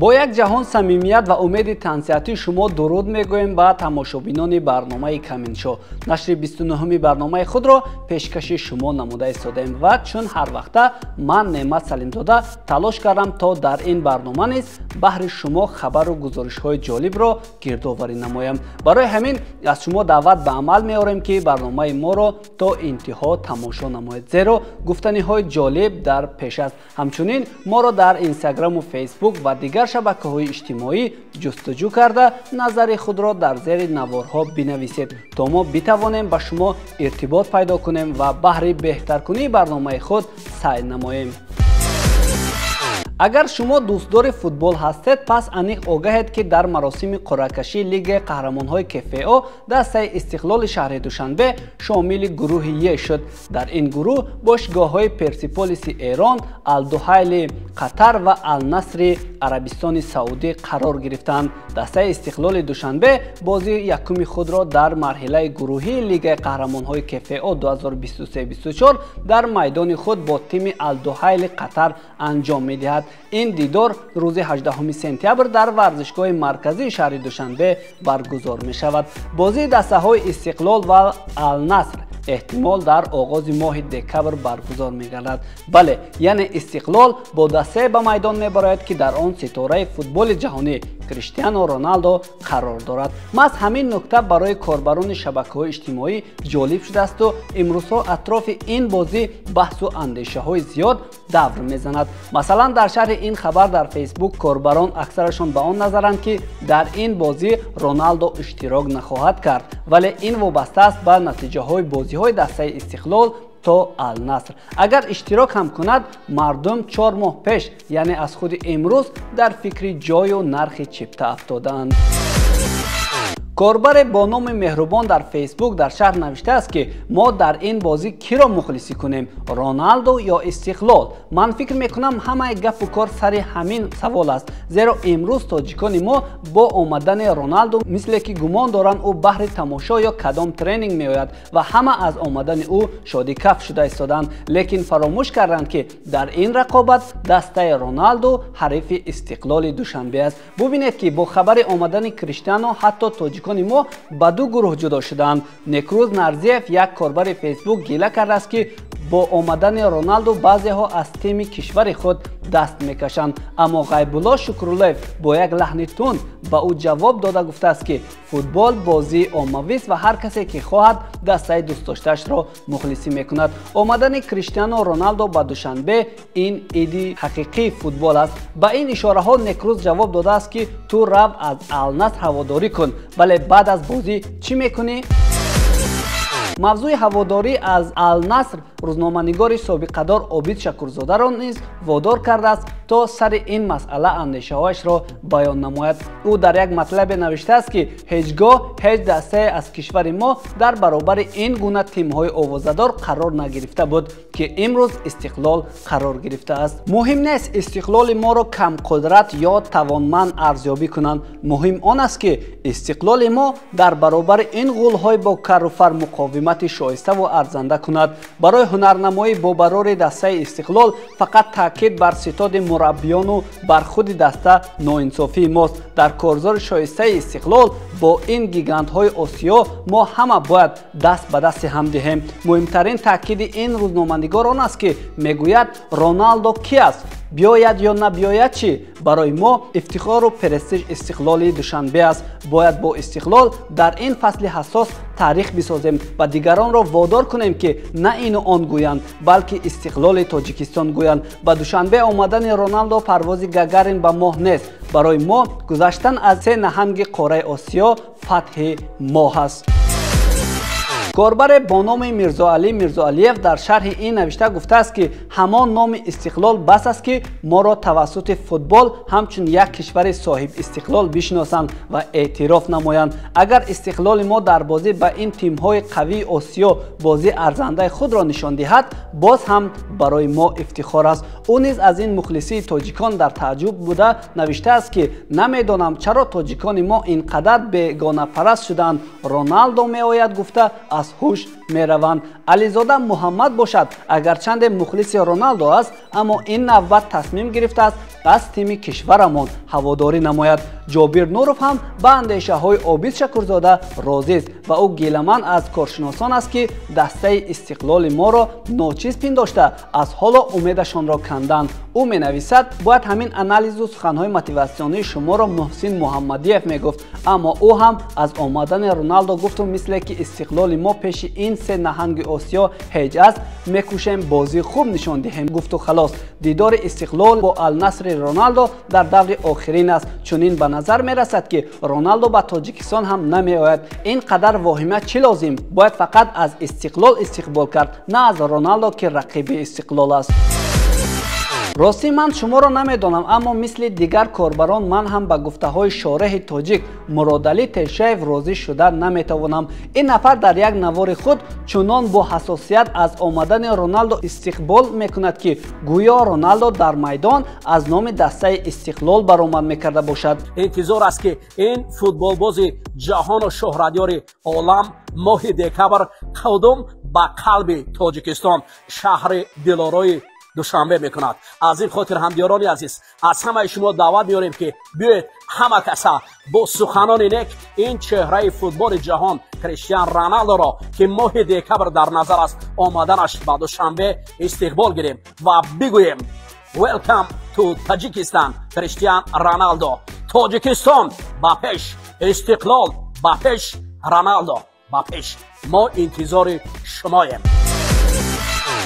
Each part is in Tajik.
Бо як ҷаҳон самимият ва умеди тансиҳатии шумо дуруд мегӯем ба тамошобинони барномаи Каминшо. Нашри 29-уми барномаи худро пешкаши шумо намуда истодаем ва чун ҳар вақта ман Неъмат Салимзода талош кардам, то дар ин барнома низ баҳри шумо хабару гузоришҳои ҷолибро гирдоварӣ намоям. Барои ҳамин аз шумо даъват ба амал меорем, ки барномаи моро то интиҳо тамошо намоед, зеро гуфтаниҳои ҷолиб дар пеш аст. Ҳамчунин моро дар Инстаграму Фейсбук ва дигар шабакаҳои иҷтимоӣ ҷустуҷӯ карда, назари худро дар зери наворҳо бинависед, то мо битавонем ба шумо иртибот пайдо кунем ва баҳри беҳтаркунии барномаи худ саъй намоем. Агар шумо дӯстдори футбол ҳастед, пас аниқ огаҳед, ки дар маросими қуръакашии Лигаи қаҳрамонҳои КФО дастаи Истиқлоли шаҳри Душанбе шомили гурӯҳи Е шуд. Дар ин гурӯҳ бошгоҳҳои Персиполиси Эрон, Алдуҳайли Қатар ва Алнасри Арабистони Саудӣ қарор гирифтанд. Дастаи Истиқлоли Душанбе бозии якуми худро дар марҳилаи гурӯҳии Лигаи қаҳрамонҳои КФО 2023-24 дар майдони худ бо тими Алдуҳайли Қатар анҷом медиҳад. Ин дидор рӯзи 18 сентябр дар варзишгоҳи марказии шаҳри Душанбе баргузор мешавад. Бозии дастаҳои Истиқлол ва Алнаср эҳтимол дар оғози моҳи декабр баргузор мегардад. Бале, яъне Истиқлол бо дастае ба майдон мебарояд, ки дар он ситораи футболи ҷаҳонӣ Криштиано Роналдо қарор дорад. Маҳз ҳамин нукта барои корбарони шабакаҳои иҷтимоӣ ҷолиб шудаасту имрӯзҳо атрофи ин бозӣ баҳсу андешаҳои зиёд давр мезанад. Масалан, дар шарҳи ин хабар дар Фейсбук корбарон аксарашон ба он назаранд, ки дар ин бозӣ Роналдо иштирок нахоҳад кард, вале ин вобаста аст ба натиҷаҳои бозиҳои дастаи Истиқлол то Алнаср. Агар иштирок ҳам кунад, мардум 4 моҳ пеш, яъне аз худи имрӯз, дар фикри ҷою нархи чипта афтодаанд. Корбаре бо номи Меҳрубон дар Фейсбук дар шарҳ навиштааст, ки мо дар ин бозӣ киро мухлисӣ кунем, Роналдо ё Истиқлол? Ман фикр мекунам, ҳамаи гапу кор сари ҳамин савол аст, зеро имрӯз тоҷикони мо бо омадани Роналдо мисле ки гумон доранд, ӯ баҳри тамошо ё кадом тренинг меояд ва ҳама аз омадани ӯ шодикаф шуда истоданд, лекин фаромӯш карданд, ки дар ин рақобат дастаи Роналдо ҳарифи Истиқлоли Душанбе аст. Бубинед, ки бо хабари омадани Криштиано ҳатто тоҷикони мо ба ду гурӯҳ ҷудо шуданд. Некрӯз Нарзиев, як корбари Фейсбук, гила кардааст, ки бо омадани Роналдо баъзеҳо аз тими кишвари худ даст мекашанд. Аммо Ғайбулло Шукруллоев бо як лаҳни тунд ба ӯ ҷавоб дода гуфтааст, ки футбол бозии оммавист ва ҳар касе ки хоҳад, дастаи дӯстдоштаашро мухлисӣ мекунад. Омадани Криштиано Роналдо ба Душанбе ин иди ҳақиқии футбол аст. Ба ин ишораҳо Некрӯз ҷавоб додааст, ки ту рав, аз Алнаср ҳаводорӣ кун, вале баъд аз бозӣ чӣ мекунӣ? Мавзӯи ҳаводорӣ аз Алнаср рӯзноманигори собиқадор Обид Шакурзодаро низ водор кардааст, то сари ин масъала андешаҳояшро баён намояд. Ӯ дар як матлабе навиштааст, ки ҳеҷ гоҳ ҳеҷ дастае аз кишвари мо дар баробари ин гуна тимҳои овозадор қарор нагирифта буд, ки имрӯз Истиқлол қарор гирифтааст. Муҳим нест Истиқлоли моро камқудрат ё тавонманд арзёбӣ кунанд, муҳим он аст, ки Истиқлоли мо дар баробари ин ғулҳои бо карруфар муқовимати шоиставу арзанда кунад. Барои ҳунарнамоӣ бо барори дастаи Истиқлол фақат таъкид бар ситоди мураббиёну бар худи даста ноинсофии мост. Дар корзори шоистаи Истиқлол бо ин гигантҳои Осиё мо ҳама бояд даст ба дасти ҳам диҳем. Муҳимтарин таъкиди ин рӯзноманигор он аст, ки мегӯяд: Роналдо ки аст? Биёяд ё набиёяд чӣ? Барои мо ифтихору престиж Истиқлоли Душанбе аст. Бояд бо Истиқлол дар ин фасли ҳассос таърих бисозем ва дигаронро водор кунем, ки на ину он гӯянд, балки Истиқлоли Тоҷикистон гӯянд. Ба Душанбе омадани Роналдо парвози Гагарин ба моҳ нест. Барои мо гузаштан аз се наҳанги қораи Осиё фатҳи моҳ аст. Корбаре бо номи Мирзоалӣ Мирзоалиев дар шарҳи ин навишта гуфтааст, ки ҳамон номи Истиқлол бас аст, ки моро тавассути футбол ҳамчун як кишвари соҳибистиқлол бишиносанд ва эътироф намоянд. Агар Истиқлоли мо дар бозӣ ба ин тимҳои қавии Осиё бозии арзандаи худро нишон диҳад, боз ҳам барои мо ифтихор аст. Ӯ низ аз ин мухлисии тоҷикон дар тааҷҷуб буда навиштааст, ки намедонам, чаро тоҷикони мо ин қадар бегонапараст шуданд, Роналдо меояд гуфта аз ҳуш мераванд. Ализода Муҳаммад бошад, агарчанде мухлиси Роналдо аст, аммо ин навбат тасмим гирифтааст аз тими кишварамон ҳаводорӣ намояд. Ҷобир Нуров ҳам ба андешаҳои Обид Шакурзода розист ва ӯ гиламан аз коршиносон аст, ки дастаи Истиқлоли моро ночиз пиндошта аз ҳоло умедашонро канданд. Ӯ менависад: бояд ҳамин анализу суханҳои мотиватсионии шуморо Муҳсин Муҳаммадиев мегуфт, аммо ӯ ҳам аз омадани Роналдо гуфту мисле ки Истиқлоли мо пеши ин се наҳанги Осиё ҳеҷ аст, мекӯшем бозии хуб нишон диҳем, гуфту халос. Дидори Истиқлол бо Алнасри Роналдо дар даври охирин аст. Чунин ба назар мерасад, ки Роналдо ба Тоҷикистон ҳам намеояд. Ин қадар воҳима чӣ лозим? Бояд фақат аз Истиқлол истиқбол кард, на аз Роналдо, ки рақиби Истиқлол аст. Ростӣ ман шуморо намедонам, аммо мисли дигар корбарон ман ҳам ба гуфтаҳои шореҳи тоҷик Муродалӣ Тешаев розӣ шуда наметавонам. Ин нафар дар як навори худ чунон бо ҳассосият аз омадани Роналдо истиқбол мекунад, ки гӯё Роналдо дар майдон аз номи дастаи Истиқлол баромад мекарда бошад. Интизор аст, ки ин футболбози ҷаҳону шӯҳратёри олам моҳи декабр қадум ба қалби Тоҷикистон, шаҳри дилорои Душанбе мекунад. Аз ин хотир, ҳамдиёрони азиз, аз ҳамаи шумо даъват меорем, ки биёед ҳама каса бо суханони нек ин чеҳраи футболи ҷаҳон Криштиан Роналдоро, ки моҳи декабр дар назар аст омаданаш ба Душанбе, истиқбол гирем ва бигӯем: "Welcome to Tajikistan, Криштиан Роналдо!" Тоҷикистон ба пеш, Истиқлол ба пеш, Роналдо ба пеш! Мо интизори шумоем.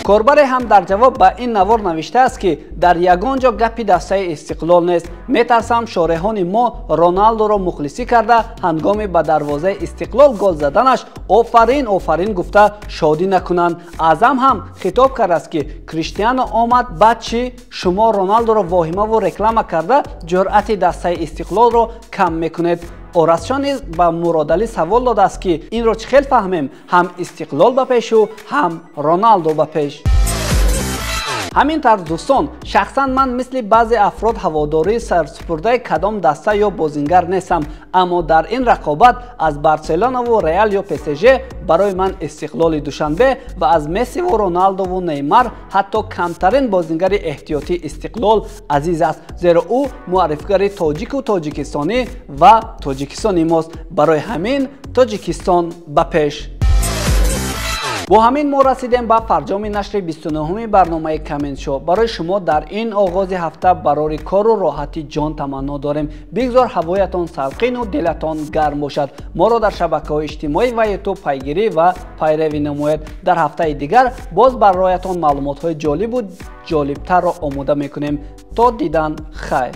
Корбаре ҳам дар ҷавоб ба ин навор навиштааст, ки дар ягон ҷо гапи дастаи Истиқлол нест. Метарсам, шореҳони мо Роналдоро мухлисӣ карда, ҳангоми ба дарвозаи Истиқлол гол заданаш офарин, офарин гуфта шодӣ накунанд. Аъзам ҳам хитоб кардааст, ки Криштиано омад, баъд чӣ? Шумо Роналдоро воҳимаву реклама карда, ҷуръати дастаи Истиқлолро кам мекунед. Орасшон низ ба Муродалӣ савол додааст, ки инро чӣ хел фаҳмем: ҳам Истиқлол ба пешу, ҳам Роналдо ба пеш? Ҳамин тарз, дӯстон, шахсан ман мисли баъзе афрод ҳаводории сарсупурдаи кадом даста ё бозингар нестам, аммо дар ин рақобат аз Барселонаву Реал ё ПСЖ барои ман Истиқлоли Душанбе ва аз Мессиву Роналдову Неймар ҳатто камтарин бозингари эҳтиётии Истиқлол азиз аст, зеро ӯ муаррифгари тоҷику тоҷикистонӣ ва Тоҷикистони мост. Барои ҳамин Тоҷикистон ба пеш! Бо ҳамин мо расидем ба фарҷоми нашри 29-уми барномаи Комментшоу. Барои шумо дар ин оғози ҳафта барори кору роҳати ҷон таманно дорем. Бигзор ҳавоятон салқину дилатон гарм бошад. Моро дар шабакаҳои иҷтимоӣ ва Ютуб пайгирӣ ва пайравӣ намоед. Дар ҳафтаи дигар боз бароятон маълумотҳои ҷолибу ҷолибтарро омода мекунем. То дидан, хайр.